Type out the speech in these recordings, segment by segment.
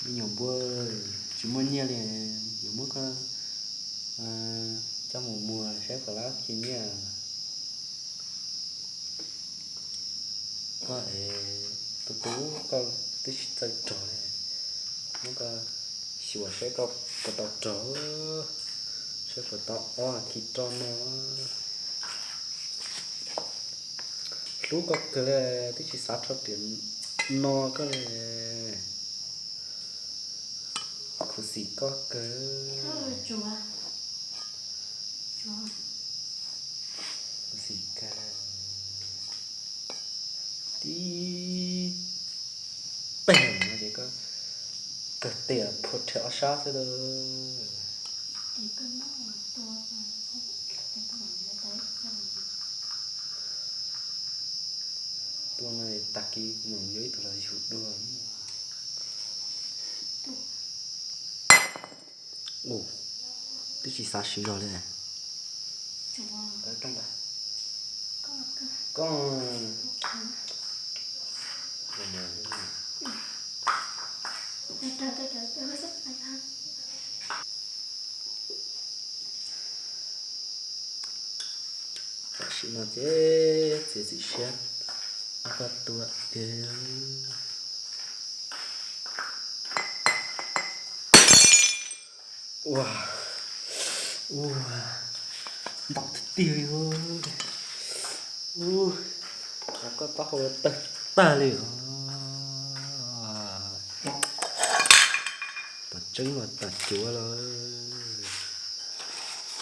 Me nyuam npua, tsis muaj nyiaj li, yuav muab koj coj mus muag saib puas lab khi nyiaj. Koj es tus tub koj twb tsis txawj rog li, muab koj xyuas saib koj puas tau rog, saib puas tau ob khi roj no. Hlub koj kawg li, twb tsis xav rho riam no koj li. Khuv xim koj kawg. Khuv xim kawg. Tib peg no ces koj kawg tias phua rhe ob sab xwb lawm. Tua no tag kis kuv mam yuav ib tug los yug dua. Ua, twb tsis xav siv zog li. Koj, tam sim no ces txiav txim siab, koj tua tiag. Ua, ua, ntau tiag tiag li. Ua, koj taub hau tawg tag li os. Tom tseeb los tom cuav los,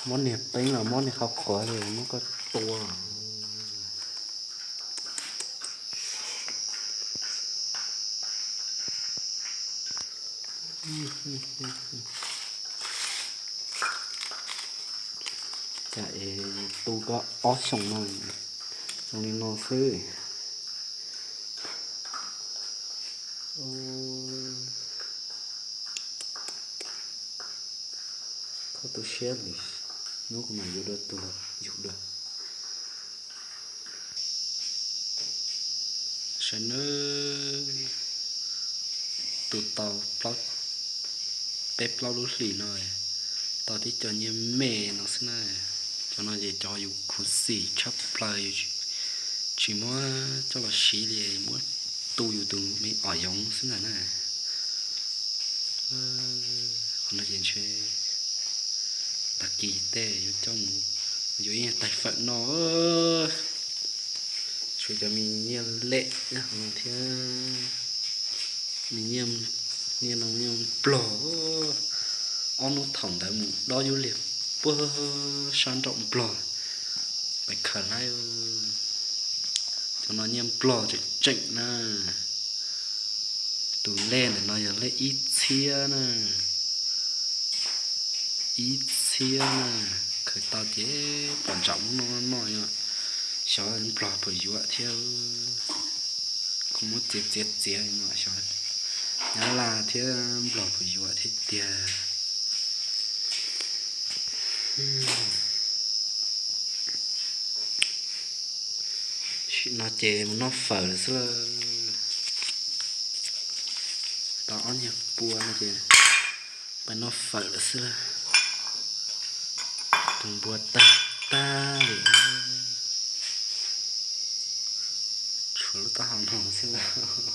mob niag peeb los mob niag qhov qhuav li, muab koj tua. Cas es tu koj ob xyoos no zoo li no xwb. Koj tu siab li, hnub kuv mam yuav dua tus los yug dua. Saib nawb, tu tau peb plaub lub hlis no, tau tib co nyiaj me no xwb na. Cov no ces cov yus khuv xim tshaj plaws, yus tsis muab coj los siv li, muab tu yus tus me os yoov xwb ntag na. Qhov no ces ntshe tag kis tej yuav coj mus yuav ib nyuag tais fawm no. Tshuav cov me nyiaj lej thiab, me nyiaj no nyiaj nplog. Ob hnub thaum ntawd mus dob yub liag puag sab nraum nplog, pais khaws laib. Cov no nyiaj nplog tseem tseem na. Tus lej ntawm no yog lej ib txhiab na, ib txhiab na. Khaws tau ces pom ntsam muab noj noj, xyov nplog puas yuav thiab. Kuv muab txiav txiav txiav no xyov nyab laj thiab nplog puas yuav thiab tiag. Sim no ces mus noj fawm lawm xwb lawm. Tau ob nyuag pua no ces pais noj fawm lawm xwb lawm. Tus npua tawg tag li, tshuav lub taub hau no xwb lawm.